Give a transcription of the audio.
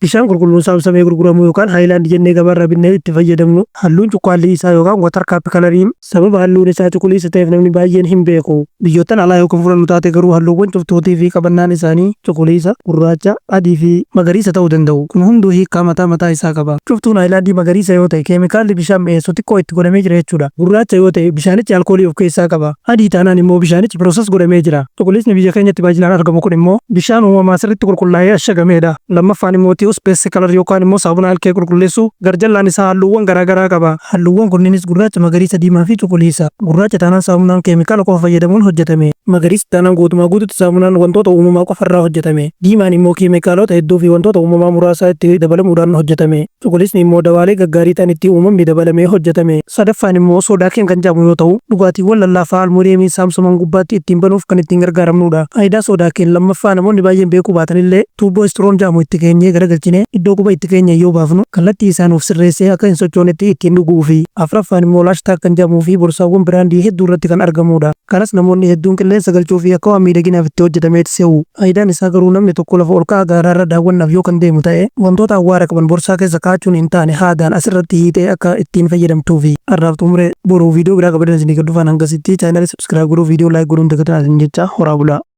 Bishaan qulqulluun saamsamee gurguramu yookaan haayilaandii jennee gabaarraa binnee itti fayyadamnu halluun cuqqaallii isaa yookaan water cup coloriin sababa halluun isaa cuquliisa ta'eef namni baay'een hin beeku. Biyyoottan alaa yoo kan fudhannu taate garuu halluuwwan cuftootii fi qabannaan isaanii cuquliisa, gurraacha, adii fi magariisa ta'uu danda'u. Kun hunduu hiikkaa mataa mataa isaa qaba. Cuftuun haayilaandii magariisa yoo ta'e keemikaalli bishaan mi'eessu xiqqoo itti godhamee jira jechuudha. Gurraacha yoo ta'e bishaanichi alkoolii of keessaa qaba. Adii taanaan immoo bishaanichi process godhamee jira. Cuquliisni biyya keenyatti baay'inaan argamu kun immoo bishaan uumamaa sirriitti qulqullaa'ee ashagameedha. Lammaffaan immoo toothpaste color yookaan immoo saabuna ilkee qulqulleessu garjallaan isaa halluuwwan garaagaraa qaba. Halluuwwan kunniinis gurraacha, magariisa, diimaa fi cuquliisa. Gurraacha taanaan saamunaan keemikaala qofa fayyadamuun hojjetame. Magariisa taanaan guutumaa guututti saamunaan wantoota uumamaa qofa irraa hojjetame. Diimaan immoo keemikaalota hedduu fi wantoota uumamaa muraasa itti dabalamuudhaan hojjetame. Cuquliisni immoo dawaalee gaggaarii ta'an itti uumamni dabalamee hojjetame. Sadaffaan immoo soda can kan jedhamu yoo ta'u, dhugaatiiwwan lallaafaa almuuniyeemiin saamsaman gubbaatti ittiin banuuf kan ittiin gargaaramnudha. Faayidaa soda can lammaffaa namoonni baay'een beekuu baatanillee, tuubboo strawon jedhamu itti keenyee garagalchine iddoo quba itti keenya yoo baafnu kallattii isaa nuuf sirreessee akka hin sochoonetti ittiin dhuguufi. Afraffaan immoo lash tag kan jedhamuu fi borsaawwan brandii hedduu irratti kan argamudha. Kanas namoonni hedduun qilleensa galchuu fi akka waan miidhaginaaf itti hojjetameetti se'u. Faayidaan isaa garuu namni tokko lafa ol ka'aa gaaraarra daawwannaaf yoo kan deemu ta'e, wantoota awwaara qaban borsaa keessa kaa'achuun hin taane haadaan asirratti hiixee akka ittiin fayyadamtuufi. Har'aaf xumure. Boruu viidiyoo biraa qabadeen isinii gad dhufaan, hangasitti channelii subscribe godhuu, viidiyoo like godhuun dagatinaa isin jecha, horaa bulaa.